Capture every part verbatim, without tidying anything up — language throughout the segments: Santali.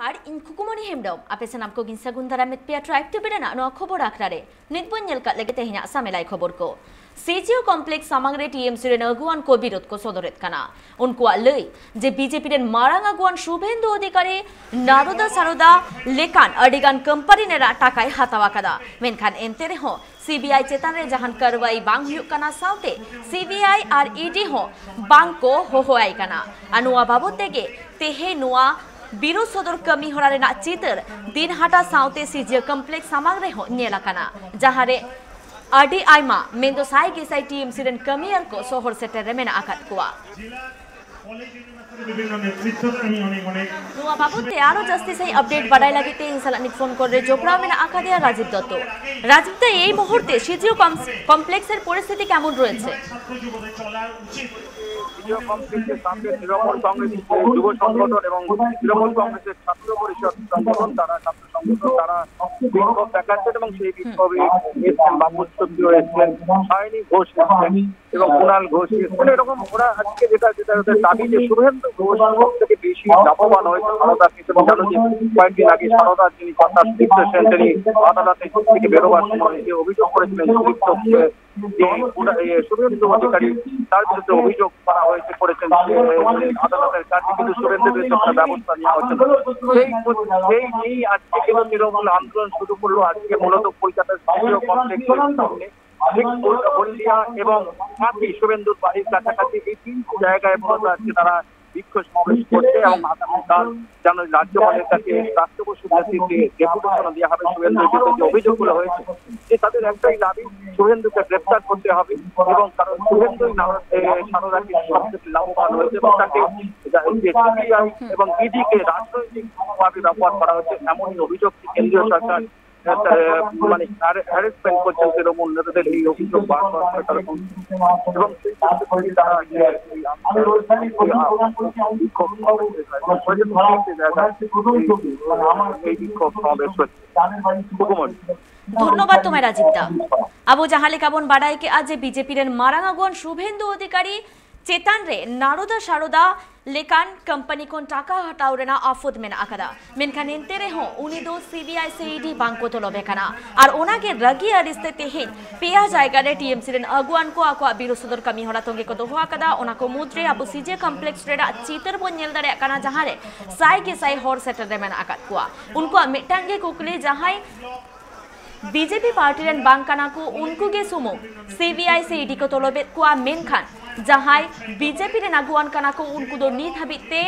ᱟᱨ ᱤᱧ ᱠᱷᱩᱠᱩᱢᱚᱱᱤ ᱦᱮᱢᱵᱨᱚᱢ, ᱟᱯᱮ ᱥᱟᱱᱟᱢ ᱠᱚᱜᱤᱧ ᱥᱟᱹᱜᱩᱱ ᱫᱟᱨᱟᱢᱮᱫ ᱯᱮᱭᱟ ᱴᱨᱟᱭᱤᱵᱽ ᱴᱤᱵᱷᱤ ᱨᱮᱱᱟᱜ ᱱᱚᱣᱟ ᱠᱷᱚᱵᱚᱨ ᱟᱠᱷᱲᱟ ᱨᱮ᱾ ᱱᱤᱛ ᱵᱚᱱ ᱧᱮᱞ ᱠᱟᱜ ᱞᱮᱜᱮ ᱛᱮᱦᱮᱧᱟᱜ ᱥᱟᱢᱮᱞᱟᱭ ᱠᱷᱚᱵᱚᱨ ᱠᱚ᱾ ᱥᱤᱡᱤᱭᱳ ᱠᱚᱢᱯᱞᱮᱠᱥ ᱥᱟᱢᱟᱝ ᱨᱮ ᱴᱤᱮᱢᱥᱤ ᱨᱮᱱ ᱟᱹᱜᱩᱣᱟᱱ ᱠᱚ ᱵᱤᱨᱳᱫ ᱠᱚ ᱥᱚᱫᱚᱨᱮᱫ ᱠᱟᱱᱟ᱾ ᱩᱱᱠᱩᱣᱟᱜ ᱞᱟᱹᱭ ᱡᱮ ᱵᱤᱡᱮᱯᱤ ᱨᱮᱱ ᱢᱟᱨᱟᱝ ᱟᱹᱜᱩᱣᱟᱱ ᱥᱩᱵᱷᱮᱱᱫᱩ ᱚᱫᱷᱤᱠᱟᱨᱤ ᱱᱟᱨᱚᱫᱟ ᱥᱟᱨᱚᱫᱟ ᱞᱮᱠᱟᱱ ᱟᱹᱰᱤᱜᱟᱱ ᱠᱳᱢᱯᱟᱱᱤ ᱨᱮᱱᱟᱜ ᱴᱟᱠᱟᱭ ᱦᱟᱛᱟᱣ ᱟᱠᱟᱫᱟ, ᱢᱮᱱᱠᱷᱟᱱ ᱮᱱᱛᱮ ᱨᱮᱦᱚᱸ ᱥᱤᱵᱤᱟᱭ ᱪᱮᱛᱟᱱ ᱨᱮ ᱡᱟᱦᱟᱱ ᱠᱟᱨᱣᱟᱭ ᱵᱟᱝ ᱦᱩᱭᱩᱜ ᱠᱟᱱᱟ, ᱥᱟᱶᱛᱮ ᱥᱤᱵᱤᱟᱭ ᱟᱨ ᱤᱰᱤ ᱦᱚᱸ ᱵᱟᱝ ᱠᱚ ᱦᱚᱦᱚᱣᱟᱭ ᱠᱟᱱᱟ᱾ ᱟᱨ ᱱᱚᱣᱟ ᱵᱟᱵᱚᱛ ᱛᱮᱜᱮ ᱛᱮᱦᱮᱧ ᱱᱚᱣᱟ ᱵᱤᱨᱳᱫ ᱥᱚᱫᱚᱨ ᱠᱟᱹᱢᱤ ᱦᱚᱨᱟ ᱨᱮᱱᱟᱜ ᱪᱤᱛᱟᱹᱨ ᱫᱤᱱᱦᱟᱴᱟ ᱥᱟᱶᱛᱮ ᱥᱤᱡᱤᱭᱳ ᱠᱚᱢᱯᱞᱮᱠᱥ ᱥᱟᱢᱟᱝ ᱨᱮᱦᱚᱸ ᱧᱮᱞ ᱟᱠᱟᱱᱟ, ᱡᱟᱦᱟᱸ ᱨᱮ ᱟᱹᱰᱤ ᱟᱭᱢᱟ, ᱢᱮᱱᱫᱚ ᱥᱟᱭ ᱜᱮᱥᱟᱭ ᱴᱤᱮᱢᱥᱤ ᱨᱮᱱ ᱠᱟᱹᱢᱤᱭᱟᱹᱨ ᱠᱚ ᱥᱚᱦᱚᱨ ᱥᱮᱴᱮᱨ ᱨᱮ ᱢᱮᱱᱟᱜ ᱟᱠᱟᱫ ᱠᱚᱣᱟ᱾ ᱱᱚᱣᱟ ᱵᱟᱵᱚᱛ ᱛᱮ ᱟᱨᱚ ᱡᱟᱹᱥᱛᱤ ᱥᱟᱺᱦᱤᱡ ᱟᱯᱰᱮᱴ ᱵᱟᱰᱟᱭ ᱞᱟᱹᱜᱤᱫ ᱛᱮ ᱤᱧ ᱥᱟᱞᱟᱜ ᱱᱤᱛ ᱯᱷᱳᱱ ᱠᱚᱞ ᱨᱮ ᱡᱚᱯᱲᱟᱣ ᱢᱮᱱᱟᱜ ᱟᱠᱟᱫᱮᱭᱟ ᱨᱟᱡᱤᱵ ᱫᱚᱛᱛᱚ᱾ রাজীব দা, এই মুহূর্তে সিজিও কম-, কমপ্লেক্সের পরিস্থিতি কেমন রয়েছে? সিজিও কমপ্লেক্সের সামনে তৃণমূল কংগ্রেস যুব সংগঠন এবং তৃণমূল কংগ্রেসের ছাত্র পরিষদ সংগঠন, তারা ছাত্র সংগঠন, তারা বিক্ষোভ দেখাচ্ছেন এবং সেই বিক্ষোভে এসছেন বাবুল সুপ্রিয়, এসছেন সায়নী ঘোষ, এসছেন এবং কুণাল ঘোষ, এসছেন। এরকম ওরা আজকে যেটা, যেটা ওদের দাবি যে শুভেন্দু ঘোষ সব থেকে বেশি লাভবান হয়েছে সারদা কেসে। জানো যে কয়েকদিন আগে সারদা যিনি কন্যা সুদীপ্ত সেন, তিনি আদালতে থেকে বেরোবার সময় যে অভিযোগ করেছিলেন সুদীপ্ত, এ, যে ওরা, এ, শুভেন্দু অধিকারী, তার বিরুদ্ধে অভিযোগ করা হয়েছে, করেছেন, এ, আদালতের কাছে, কিন্তু শুভেন্দুর বিরুদ্ধে কোনো ব্যবস্থা নেওয়া হচ্ছে না। সেই, সেই নিয়েই আজকে কিন্তু তৃণমূল আন্দোলন শুরু করলো। আজকে মূলত কলকাতার সিজিও কমপ্লেক্সের সামনে ঠিক হলদিয়া এবং কাঁথি, শুভেন্দুর বাড়ির কাছাকাছি এই তিনটি জায়গায় মূলত আজকে তারা বিক্ষোভ সমাবেশ করছে এবং আগামীকাল যেন রাজ্যপালের কাছে রাষ্ট্রপতির নেতৃত্বে ডেপুটেশন দেওয়া হবে শুভেন্দুর বিরুদ্ধে যে অভিযোগগুলো হয়েছে, যে তাদের একটাই দাবি, শুভেন্দুকে গ্রেপ্তার করতে হবে। এবং কারণ শুভেন্দুই নানা, এ, সারদাকে সবচেয়ে লাভবান হয়েছে এবং তাকে যা-, যে সিবিআই এবং ইডিকে রাজনৈতিকভাবে ব্যবহার করা হয়েছে, এমনই অভিযোগ কেন্দ্রীয় সরকার, এ, মানে হ্যারাসমেন্ট করছেন তৃণমূল নেতাদের, এই অভিযোগ বারবার করে তারা তুলছেন। এবং সেই পরিস্থিতি তারা আজকে এই আন্দোলন, এই বিক্ষোভ সমাবেশ, এই জায়গায় এই, এই বিক্ষোভ সমাবেশ হচ্ছে। হুকুমন। ধন্যবাদ তোমায় রাজীব দা। ᱟᱵᱚ ᱡᱟᱦᱟᱸ ᱞᱮᱠᱟ ᱵᱚᱱ ᱵᱟᱰᱟᱭ ᱠᱮᱜᱼᱟ ᱡᱮ ᱵᱤᱡᱮᱯᱤ ᱨᱮᱱ ᱢᱟᱨᱟᱝ ᱟᱹᱜᱩᱣᱟᱹᱱ ᱥᱩᱵᱷᱮᱱᱫᱩ ᱚᱫᱷᱤᱠᱟᱨᱤ ᱪᱮᱛᱟᱱ ᱨᱮ ᱱᱟᱨᱚᱫᱟ ᱥᱟᱨᱚᱫᱟ ᱞᱮᱠᱟᱱ ᱠᱚᱢᱯᱟᱱᱤ ᱠᱷᱚᱱ ᱴᱟᱠᱟ ᱦᱟᱛᱟᱣ ᱨᱮᱱᱟᱜ ᱟᱯᱷᱚᱫ ᱢᱮᱱᱟᱜ ᱟᱠᱟᱫᱟ᱾ ᱢᱮᱱᱠᱷᱟᱱ ᱮᱱᱛᱮ ᱨᱮᱦᱚᱸ ᱩᱱᱤ ᱫᱚ ᱥᱤᱵᱤᱟᱭ ᱥᱮ ᱤᱰᱤ ᱵᱟᱝ ᱠᱚ ᱛᱚᱞᱚᱵᱮ ᱠᱟᱱᱟ᱾ ᱟᱨ ᱚᱱᱟᱜᱮ ᱨᱟᱹᱜᱤ ᱟᱹᱲᱤᱥ ᱛᱮ ᱛᱮᱦᱮᱧ ᱯᱮᱭᱟ ᱡᱟᱭᱜᱟ ᱨᱮ ᱴᱤᱮᱢᱥᱤ ᱨᱮᱱ ᱟᱹᱜᱩᱣᱟᱱ ᱠᱚ ᱟᱠᱚᱣᱟᱜ ᱵᱤᱨᱳᱫᱷ ᱥᱚᱫᱚᱨ ᱠᱟᱹᱢᱤ ᱦᱚᱨᱟ ᱛᱚᱸᱜᱮ ᱠᱚ ᱫᱚᱦᱚ ᱟᱠᱟᱫᱟ᱾ ᱚᱱᱟ ᱠᱚ ᱢᱩᱫᱽᱨᱮ ᱟᱵᱚ ᱥᱤᱡᱮ ᱠᱚᱢᱯᱞᱮᱠᱥ ᱨᱮᱱᱟᱜ ᱪᱤᱛᱟᱹᱨ ᱵᱚᱱ ᱧᱮᱞ ᱫᱟᱲᱮᱭᱟᱜ ᱠᱟᱱᱟ, ᱡᱟᱦᱟᱸ ᱨᱮ ᱥᱟᱭ ᱜᱮ ᱥᱟᱭ ᱦᱚᱲ ᱥᱮᱴᱮᱨ ᱨᱮ ᱢᱮᱱᱟᱜ ᱟᱠᱟᱫ ᱠᱚᱣᱟ᱾ ᱩᱱᱠᱩᱣᱟᱜ ᱢᱤᱫᱴᱟᱝ ᱜᱮ ᱠᱩᱠᱞᱤ, ᱡᱟᱦᱟᱸᱭ ᱵᱤᱡᱮᱯᱤ ᱯᱟᱨᱴᱤ ᱨᱮᱱ ᱵᱟᱝ ᱠᱟᱱᱟ ᱠᱚ, ᱩᱱᱠᱩ ᱜᱮ ᱥᱩᱢᱩᱝ ᱥᱤᱵᱤᱟᱭ ᱥᱮ ᱤᱰᱤ ᱠᱚ ᱛᱚᱞᱚᱵᱮᱫ ᱠᱚᱣᱟ, ᱢᱮᱱᱠᱷᱟᱱ ᱡᱟᱦᱟᱸᱭ ᱵᱤᱡᱮᱯᱤ ᱨᱮᱱ ᱟᱹᱜᱩᱣᱟᱱ ᱠᱟᱱᱟ ᱠᱚ, ᱩᱱᱠᱩ ᱫᱚ ᱱᱤᱛ ᱦᱟᱹᱵᱤᱡ ᱛᱮ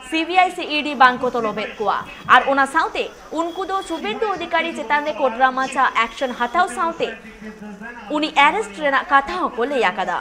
ᱥᱤᱵᱤᱟᱭ ᱥᱮ ᱤᱰᱤ ᱵᱟᱝ ᱠᱚ ᱛᱚᱞᱚᱵᱮᱫ ᱠᱚᱣᱟ᱾ ᱟᱨ ᱚᱱᱟ ᱥᱟᱶᱛᱮ ᱩᱱᱠᱩ ᱫᱚ ᱥᱩᱵᱮᱱᱫᱩ ᱚᱫᱷᱤᱠᱟᱨᱤ ᱪᱮᱛᱟᱱ ᱨᱮ ᱠᱚᱰᱨᱟ ᱢᱟᱪᱷᱟ ᱮᱠᱥᱚᱱ ᱦᱟᱛᱟᱣ ᱥᱟᱶᱛᱮ ᱩᱱᱤ ᱮᱨᱮᱥᱴ ᱨᱮᱱᱟᱜ ᱠᱟᱛᱷᱟ ᱦᱚᱸᱠᱚ ᱞᱟᱹᱭ ᱟᱠᱟᱫᱟ᱾